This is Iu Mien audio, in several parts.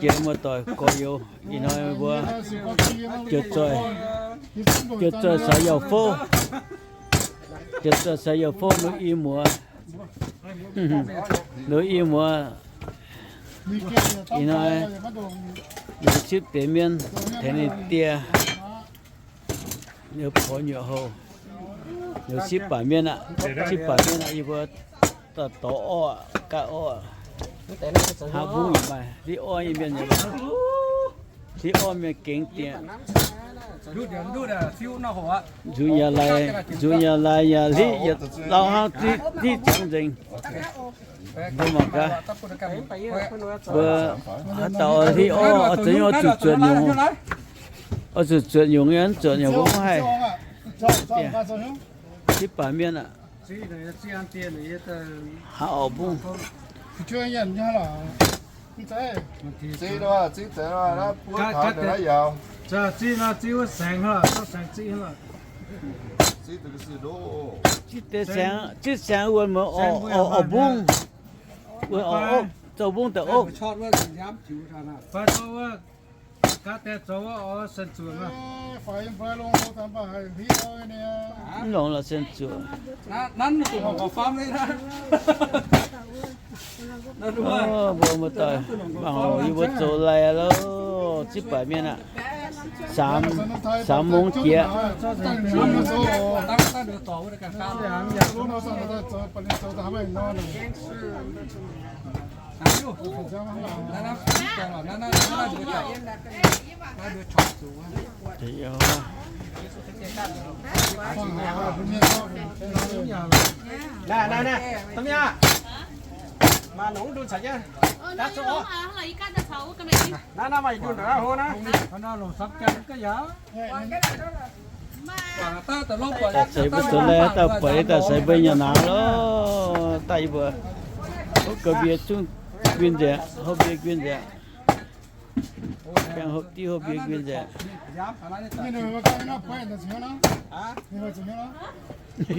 Jiex muoz-doic gorx-youz, ih hnoi mbuo jiex zoih, jiex zoih saax yauh fouv, jiex zoih saax yauh fouv nu i muoz, nu i muoz, ih hnoi ninh sipv deix mienh tengx ninh dieh. Ninh porx nyuoqc houh, ninh sipv baac mienh aqv, sipv baac mienh aqv, yie mbuo dorh orv, gaav orv, haav mbungv yaac maaih, hlitv orv nyei mienh yaac maaih, hlitv orv mienh gengx diex. Nzunc yaac laaix, nzunc yaac laaix yaac hlitv yietc lauh hnangv, hlitv ziangx nzengc. Mbuo mangc gaax, mbuo haaix dauh hlitv orv, oix zuqc, oix zuqc zuotc nyungc, zuotc nyungc mbuo mv haih. Sipv baac mienh aqv. Haav orv mbungv. Zipv deix saengx, zipv deix saengx wuov, orv mbungv, wuov orv, zoux mbungv daaih opv. Mv longx lorqc, sen zuoqc. Mbuo muoz-doic, mangc oc, yie mbuo zoux lai aqv loh, zipv baac mienh aqv. Saam, saam mungz jiex. Naaiv, naaiv, naaiv, da'mienh aac, maaih nongx ndun caux jienv. Naaiv, naaiv maaih ndun ndongc naaiv hlo naaiv. Daaih seix mbuo zoux lai, daaih buatc daaih seix mbuo nyanc naaiv loh. Daaih yie mbuo hopv ga'mbie zungv nquin nzengc, hopv mbie nquin nzengc. Gaengh hopv div hopv mbie nquin nzengc.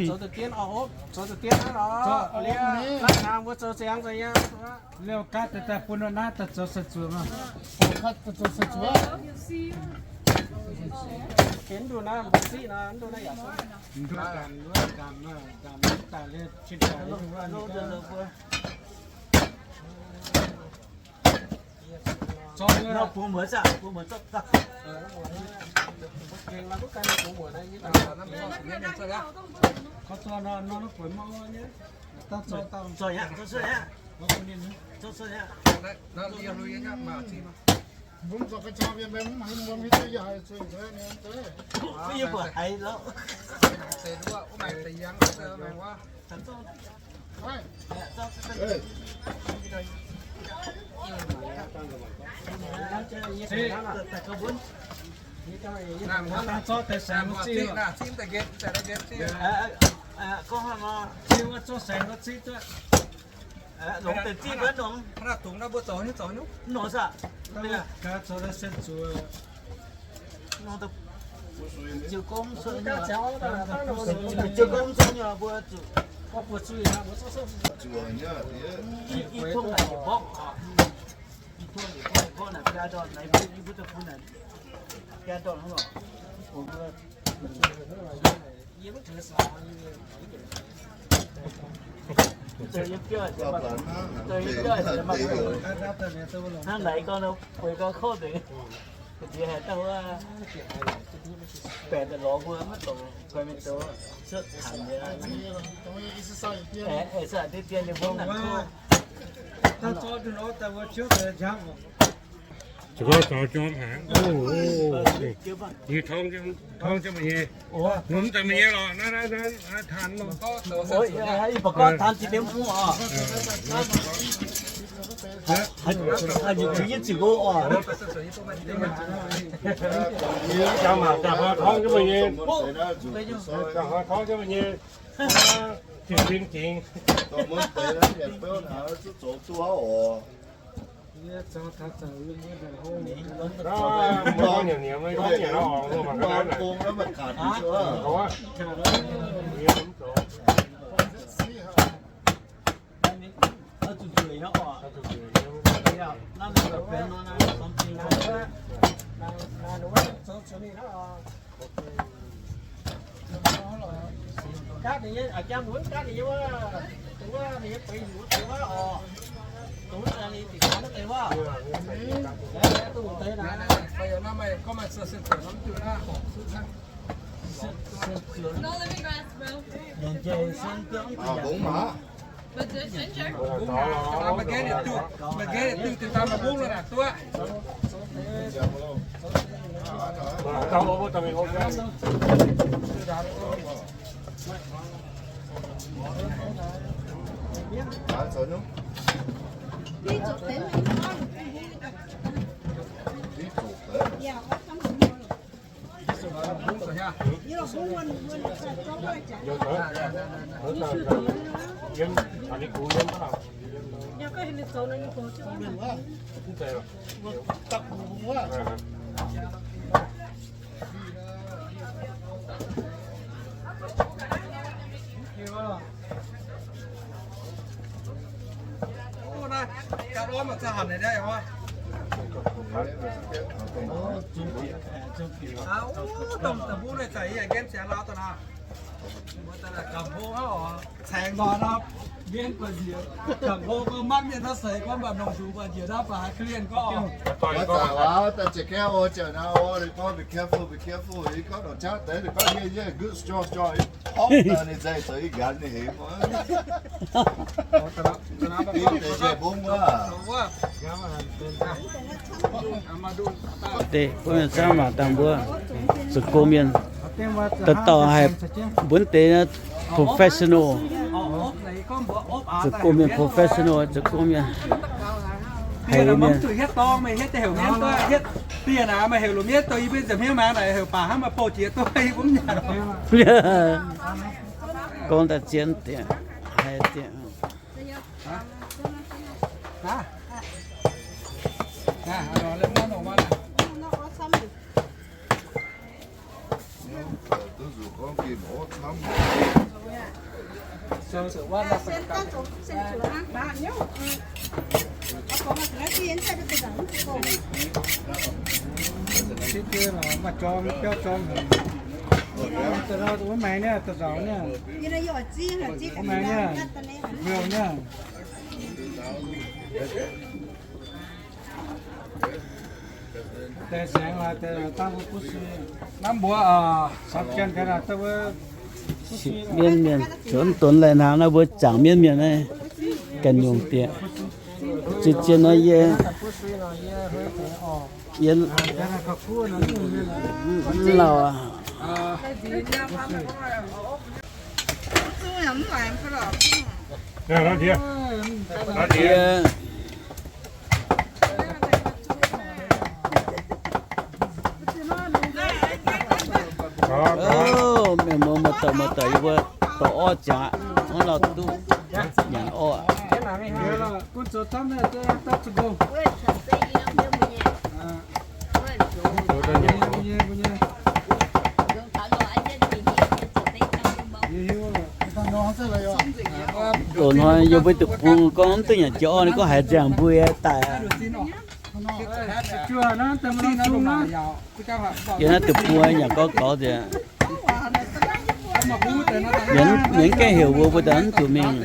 Zoux deix dien oc, zoux deix dien aqv lorqc. Liuz gaav deix daaih bun naaiv daaih zoux sai-zuoqc. Ken ndun naaiv mbuo siqv nor, ndun naaiv yaac Nor bungx muonz aqv, bungx muonz zorqv daaih. Zorqv yaac, zorqv cuotv yaac. Mbuo mv zorqv ga'cau mienh mbuo mv haiz muonz hiuv duqv yie haiz zueih nzengc nyei. Yie mbuo haiz loh. Longx deix zipv mbuo nongx. Nongx aqv. Nongx daaih ziouc gorngv cuotv nyei, ziouc gorngv cuotv nyei mbuo zuqc. Ih tongv naaic yietc mborqv oc. Ih tongv yietc mborqv, mborqv naaic biaa ndorn, naaiv mbuo, yie mbuo daaih bun naaic biaa ndorn hnangv lorqc. Hnangv naaic gorngv nor, bueix gorngv kouv nzengc. Nziex haic dangh wuov, baeqc daaih lorz mbuo maiv dongz, guai mienh zoux cuotv tanc nyei. Aengx deix dien ninh mbuo mv nangc kouv. Yie torngv, torngv jienv meih nyei. Nor mv deix meih nyei lorqc, naaiv, naaiv, naaiv, naaiv taan lorqc. Ih baac gorngv taan jiex biomv oc. Haaix nyungc ziouc nqox oc. Jangx mangc, jangx hnoi torngv jienv meih nyei. Jangx hnoi torngv jienv meih nyei. Jiex fim jiex. Gorngv nyanc nyanc, gorngv nyanc nor, mangc ga'naaiv naaic. Mbuo geh yietc dungz, mbuo geh yietc dungz daaih mbuo lorqc duqv. Gapv lorz mangc za'hanh naaic. Aa, dongh da'mbung naaic za'gengh nqemh siangx lauh daaih naaic. Gamh hlo hnangv oc, caengx nor nor, mienh gu'nguaaic njiec. Gamh hlo gorngv maiv mienh naaiv seix gorngv mv baac nongx nduqc gu'nguaaic njiec naaiv baac haaix ga'lienh gorngv. Maiv zaqc waac, daaih za'gengh o ziouc naaiv o, ninh gorngv be careful, be careful, ninh gorngv ndongc qaqv deix, ninh gorngv yie yie good, strong strong, ninh horpc daaih ninh nzengc zoux ih nqanx ninh hemx. Deix bun mienh camv mangc dangh mbuo zoux gong mienh, dauh dauh haih mbuonv deix professional. Zoux gong mienh professional, zoux gong mienh haiz mienh. Gorngv daaih zien dieqc, haiz dieqc. Maaih jorm biauv jorm haic. Wuov maengx niaa, da'nzauc niaa. Wuov maengx niaa, liouh niaa. Deix saengx laaix deix dangh mbuo buv sui. Naaiv mbuo, aa, sapv jienv ga'naaiv daaih wuov. Sipv mienv mienh, zuonx donx laih hnangv naaiv mbuo zaangc mienv mienh naaiv, ganh nyungc diex. Zien-zien nor yie, yie mv lauh aqv. Yie Mienh muoz muoz-doic muoz-doic, yie mbuo dorh orv jaax, mv lauh duqv nyanc orv. Loz-hnoi yie mbuo deic-bung gorngv mv duqv nyanc jiex orv, ninh gorngv haiz nziangx mbuo daaih. Yie naaiv deic-bung nyanc gorv gorx nzengc. Mienh mv gaengh heuc mbuo, mbuo daaih mv zuqc mingh.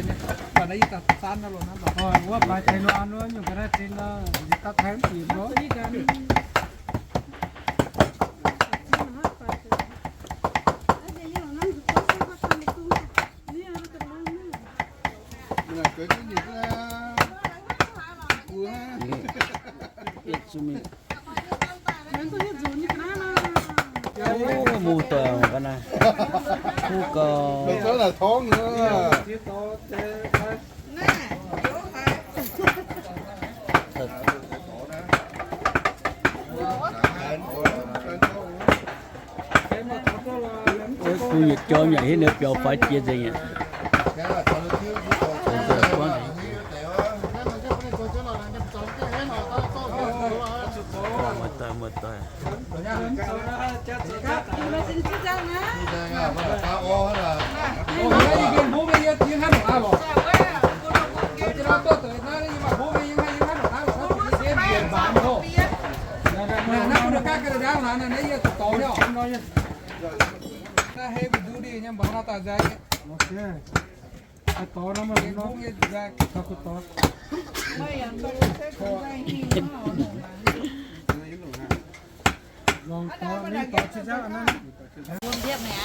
Mungh doic ga'naaiv. Kuv gau. Kuv yietc jorm yaac hitv ninh biaux faix jiex nzengc aqv. Muoz-doic, muoz-doic.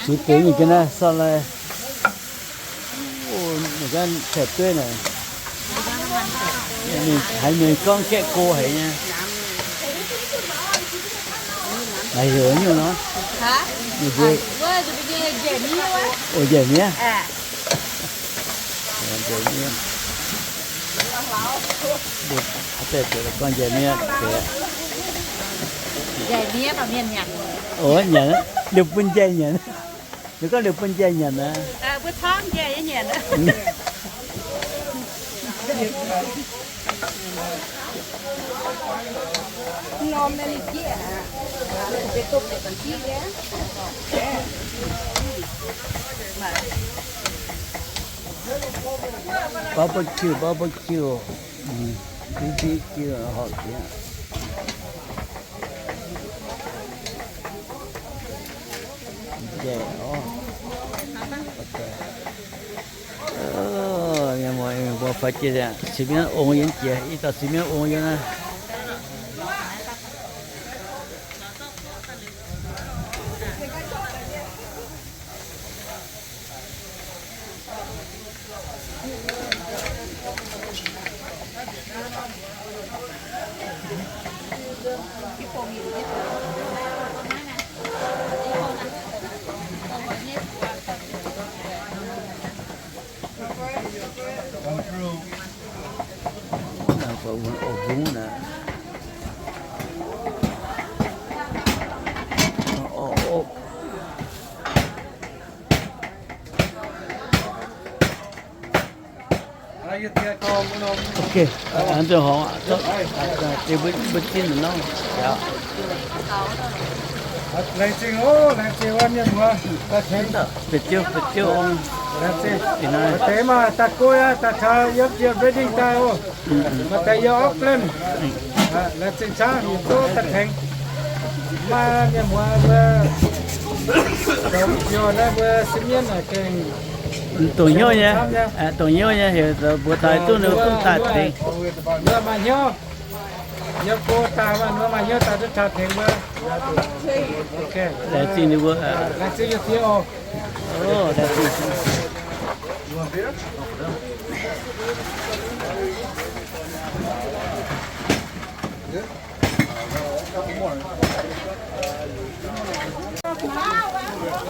Zuqc deix nyei ga'naaiv sortv lai. Ninh ganh caeqv dueiv naaic, haiz mienh gorngv gaeqv go haic nyei. Naaic heuc nyungc nor, ninh mbuo, o, njaih miev. Gorngv njaih miev, nyanc, liuz bun njaih nyanc. Ninh gorngv liuz bun njaih nyanc aqv. Barbecue, barbecue. Mm, B B Q horpc jiex. Njaih orv. Mienh muoz, mienh muoz faix jiex aqv. Sipv mienv ong yiem jiex, ih dauh sipv mienv ong yiem naaiv. Ok, an zuqc horngz, mbuo zinh nor. Laengz zingh oc, laengz zingh wuov mienh muoz. Laengz zingh. Maaih deix maaih daaih guei aqv, daaih taux yiem jiex Redding daaih oc. Maaih deix yiem Auckland. Laengz zingh camv, yietc zungv daaih tengx. Maaih mienh muoz mbuo zoux mv joux naaiv mbuo sipv mienv naaic gengh dongh hnyouv nyei, dongh hnyouv nyei, heuc mbuo daaih duqv ninh duqv daaih tengx. Maaih hnyouv, yiem go daaih maaih hnyouv daaih duqv tengx mbuo. Ok, laengz zingh ninh mbuo. Laengz zingh yietc zungv oc.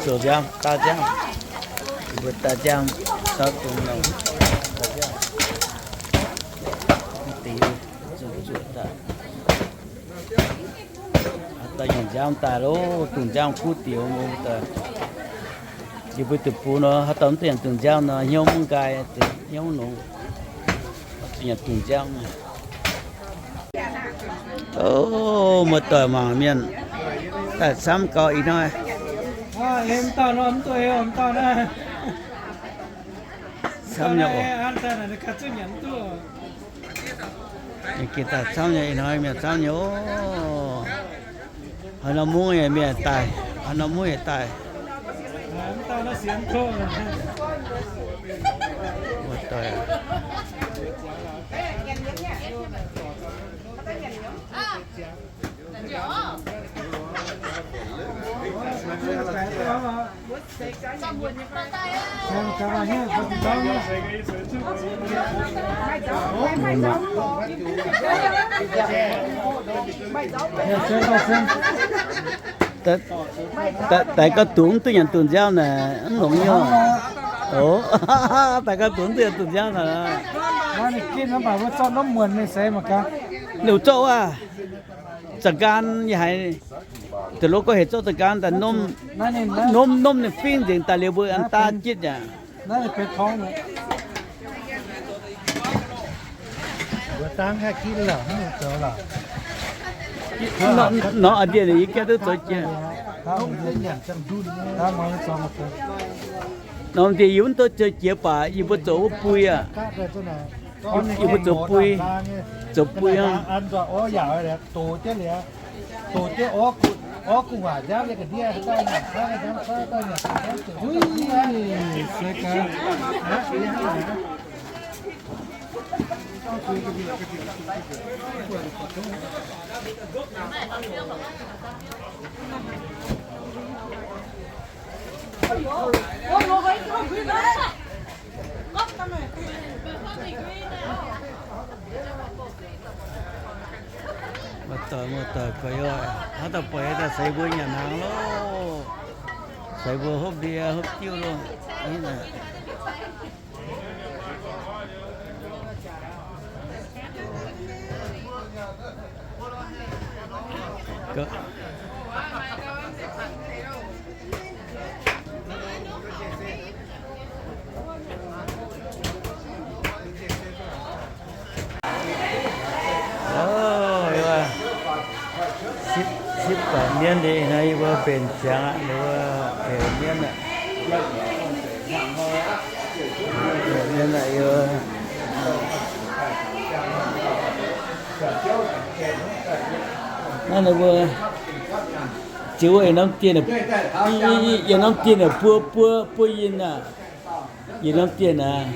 Zoux nziaamv, daaih nziaamv, mbuo daaih nziaamv, daaih dungx nongc, deix zuqc zuoqc daaih. Daaih nyanc nziaamv daaih loh, dungh nziaamv kuv diox mbuo daaih. Yie mbuo deic-bung nor, haaix dauh mv duqv nyanc dungh nziaamv nor, hnyouv mv nqaai, hnyouv nongx. Nyanc dungh nziaamv. O, muoz-doic mangc mienh daaih camv gau ih hnoi. Camv nyei oc. Gengh daaih camv nyei, ih hnoi mienh camv nyei oc. Haaix norm mungv nyei mienh daaih, haaix norm mungv nyei daaih. Daaih gauh dungz mv duqv nyanc dungz nziaamv naaic, mv longx nyei oc. Daaih gauh dungz mv duqv nyanc dungz nziaamv naaic. Ninh zorqv wuov, za'ganh yie haiz da'lov gorngv heuc zorqv za'ganh daaih nomv, nomv, nomv ninh fingv nzengc daaih liuz mbuo an daav jitv yaac. Norm a'ndiev ninh yie gaeqv duqv zoux jiex. Norm a'ndiev yie mv duqv zoux jiex baac yie mbuo zoux wuov bui aqv. Yie mbuo zoux bui, zoux bui aqv. Doqc jienv orv gu'nguaaic nziaamv nyei ga'ndiev, dauh nyanc kuaaiv, dauh nyanc kuaaiv, dauh nyanc kuaaiv, zuqc se gaax. Muoz-doic, muoz-doic, buatc yie haaix dauh buatc yie daaih seix mbuo nyanc hnaangx loh. Seix mbuo hopv ndie hopv diuv loh. Sipv, sipv baeqc mienv liuz, yie mbuo mbenc ziangx aqv, ninh mbuo heuc mienv aqv. Heuc mienv aqv, yie mbuo naaiv ninh mbuo ziux wuov norm dieh, yietc norm dieh naaic buo, buo, buo yinh aqv. Yietc norm dieh naaic.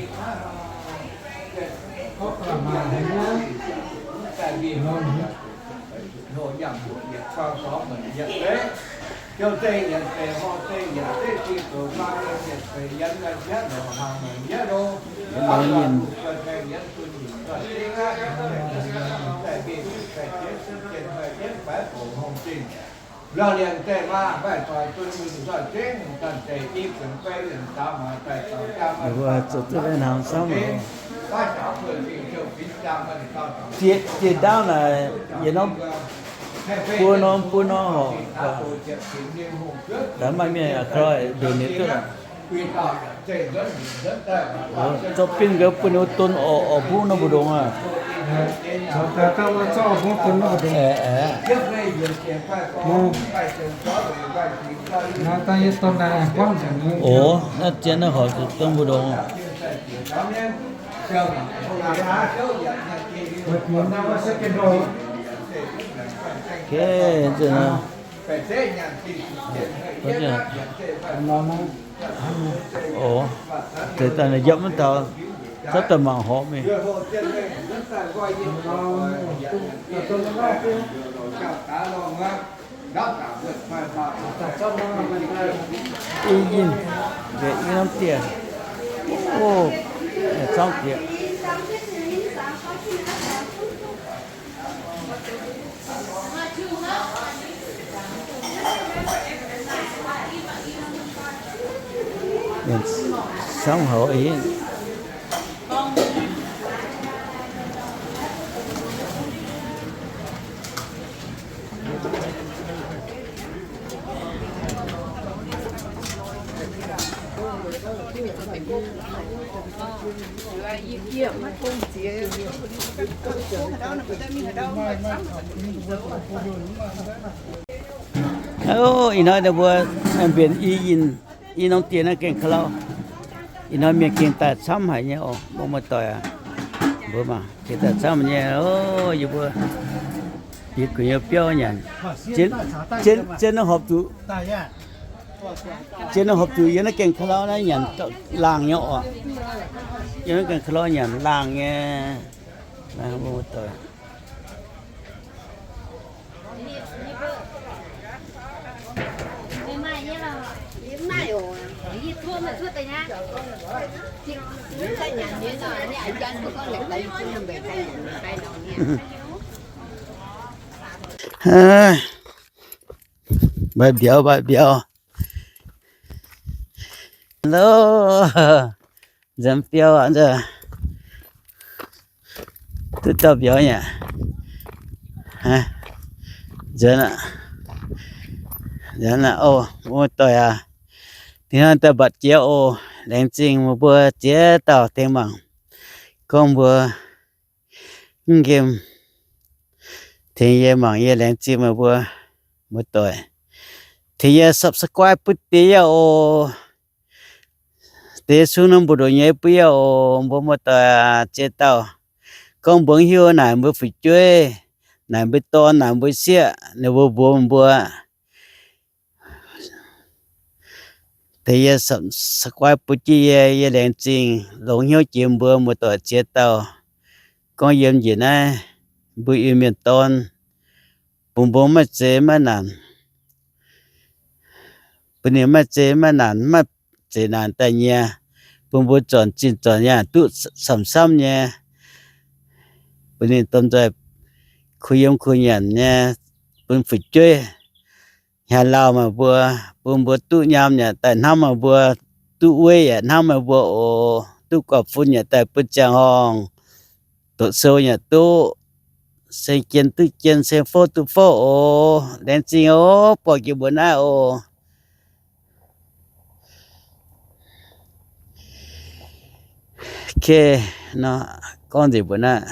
Mbuo zuqc duqv lai hnaangx camv. Dieh, dieh ndaauv naaic yietc norm buo norm buo norm horqc. Daaih maaih mienh aqv, nduqc ninh duqv. Zorqv binh gaax bun ninh mbuo don oc, oc, mbuo norm mbu'ndongx aqv. Oc, naaiv zien naaiv horpc zuqc dongh mbu'ndongx. Oc, deix daaih yiapv mv taux, cuotv daaih mangc horpc mingh. I yinh, i norm dieh. Oc, camv jiex. Mienh camv haic. Ov, ih hnoi ninh mbuo mbenc i yinh, i norm dieh naaiv gaengh ka'lauv. Ih hnoi mienh gengh daaih camv haic nyei oc, mbuo muoz-doic aac. Mbuo mangc gengh daaih camv nyei oc, yie mbuo bieqc gu'nyuoz biauv nyanc. Zien, zien, zien naaiv horpc zuqc, zien naaiv horpc zuqc yiem naaiv gaengh ka'lauv naaiv nyanc laangh nyei oc. Yiem naaiv gaengh ka'lauv nyanc laangh nyei. Mbuo muoz-doic. Mbaih mbiauz, mbaih mbiauz. Lo, nzuonx biauv aqv, duqv dauh mbiauz nyei. Nzuonx aqv, nzuonx aqv oc, mbuo muoz-doic aac. Dingh hnoi daaih mbatc jiex oc. Laengz zingh meih mbuo ziex dauh tengx mangc. Gorngv mbuo mv nqemh tengx yie mangc, yie laengz zingh meih mbuo muoz-doic. Tengx yie subscribe butv deix yie oc. Deix sung norm mbu'ndongx nyei butv yie oc, mbuo muoz-doic aac, ziex dauh. Gorngv mbuo mv hiuv naaic mbuo fu'jueiv naaic mbuo dorn, naaic mbuo sieqv, ninh mbuo mbuox mbuo, deix yie subscribe bun jienv yie, yie laengz zingh longx hnyouv jiex mbuo muoz-doic ziex dauh gorngv yiem njiec naaiv mbuo Iu-Mienh dorn, bun mbuo maiv zeiz maiv naanc, bun ninh maiv zeiz maiv naanc, maiv zeiz naanc daaih nyei, bun mbuo zornc zinh zornc nyaanh duqv samv-samv nyei, bun ninh domh nzoih kuh yiem kuh nyanc nyei, bun fu'jueiv hnyangx-lauh meih mbuo, bun mbuo duqv nyaam yaac daaih hnamv meih mbuo, duqv weiv yaac hnamv meih mbuo oc, duqv guaih fun yaac daaih bun ziangh horngh, doqc sou yaac duqv, seng jien duqv jien, seng fouv duqv fouv oc. Laengz zingh oc, buangh jiex mbuo naaiv oc. Gorngv nzengc mbuo naaiv.